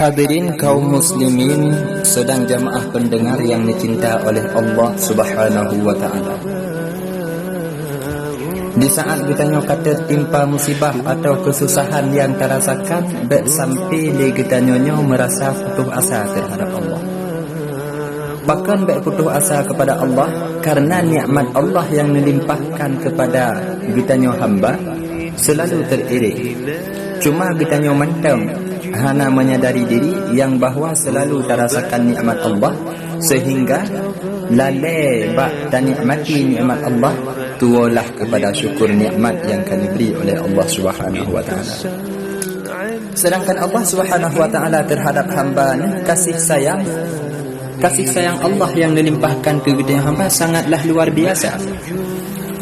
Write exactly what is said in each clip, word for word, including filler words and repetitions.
Hadirin kaum muslimin, sidang jamaah pendengar yang dicinta oleh Allah Subhanahu wa Ta'ala. Di saat geutanyoe ka teutimpa musibah atau keususahan nyang tarasakan, bék sampai lé geutanyoe nyoe meurasa putoh asa teuhadap Allah. Pakon bék putoh asa keupada Allah? Karena nikmat Allah nyang neulimpahkan keupada geutanyoe hamba seulalu teuiréh. Cuma geutanyoe mantong hana meunyadari diri nyang bahwa seulalu tarasakan nikmat Allah, seuhingga lalée bak tanikmati nikmat Allah, tuwoelah keupada syukur nikmat nyang ka neubri oleh Allah Subhanahu wa Ta'ala. Sedangkan Allah Subhanahu wa Ta'ala teuhadap hamba nyan kasih sayang, kasih sayang Allah nyang neulimpahkan keu geutanyoe hamba sangatlah luar biasa,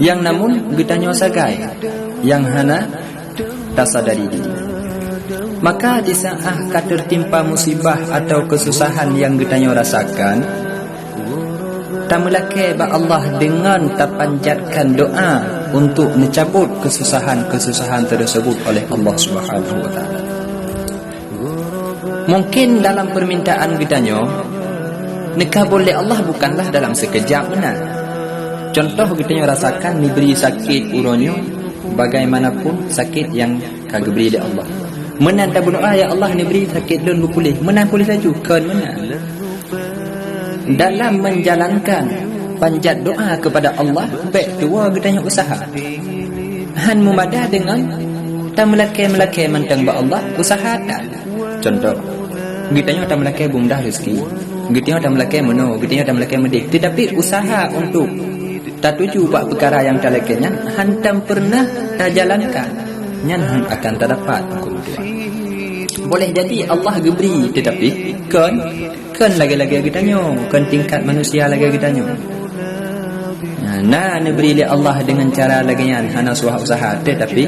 nyang namun geutanyoe sagai nyang hana tasadari diri. Maka di saat ka teutimpa musibah atau keususahan nyang geutanyoe rasakan, tameulakée bak Allah deungon tapanjatkan doa untuk neucabot keususahan-keususahan teuseubut oleh Allah Subhanahu wa Ta'ala. Mungkin dalam peumintaan geutanyoe neukabul lé Allah bukanlah dalam sikeujab meunan. Cuntoh, geutanyoe rasakan neubri sakét uroe nyoe, bagaimanapun sakét nyang ka geubri lé Allah. Meunan tabeudoa, "Ya Allah, neubri sakét lôn beupuléh." Meunan puléh laju, kon meunan. Dalam menjalankan panjat doa keupada Allah, bék tuwoe geutanyoe useuha. Han meumada deungon tameulakée-meulakée mantong bak Allah, useuha that. Cuntoh, geutanyoe tameulakée beumudah reuzeki, geutanyoe tameulakée meunoe, geutanyoe tameulakée meudeh, teutapi useuha untuk tatuju bak peukara nyang talakée nyan hántom peureunah tajalankan, nyan hán akan tadapat huköm Tuhan. Boleh jadi Allah geubri, teutapi kon, kon lagée-lagée geutanyoe, kon tingkat manusia lagée geutanyoe. Nah, na neubri lé Allah deungon cara lagée nyan, hana useuha-useuha, teutapi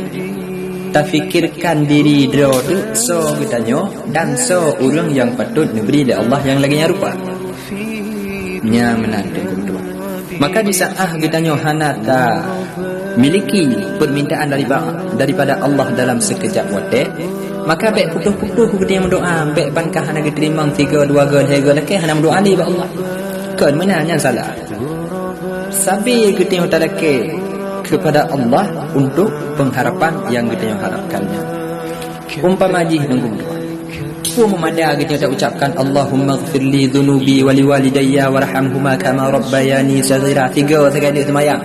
tafikirkan diri droe teuk soe geutanyoe dan soe ureuëng nyang patôt neubri lé Allah nyang lagée nyan rupa. Nyan meunan teungku meutuah. Maka di saat geutanyoe hana tamiliki peumintaan dariba-, daripada Allah dalam sikeujab watée, maka bék putoh-putoh geutanyoe meudoá, bék ban ka hana geuteurimong sigoe, dua goe, lhée goe lakée hana meudoá lé bak Allah. Kon meunan, nyan salah. Sabe geutanyoe talakée keupada Allah untuk pengharapan nyang geutanyoe harapkan nyan. Umpama jih, teungku meutuah, peue meumada geutanyoe taucapkan, "Allahummaghfirli dzunubi wa liwalidayya warhamhuma kama rabbayani shaghira," sigoe sagai deuek seumayang.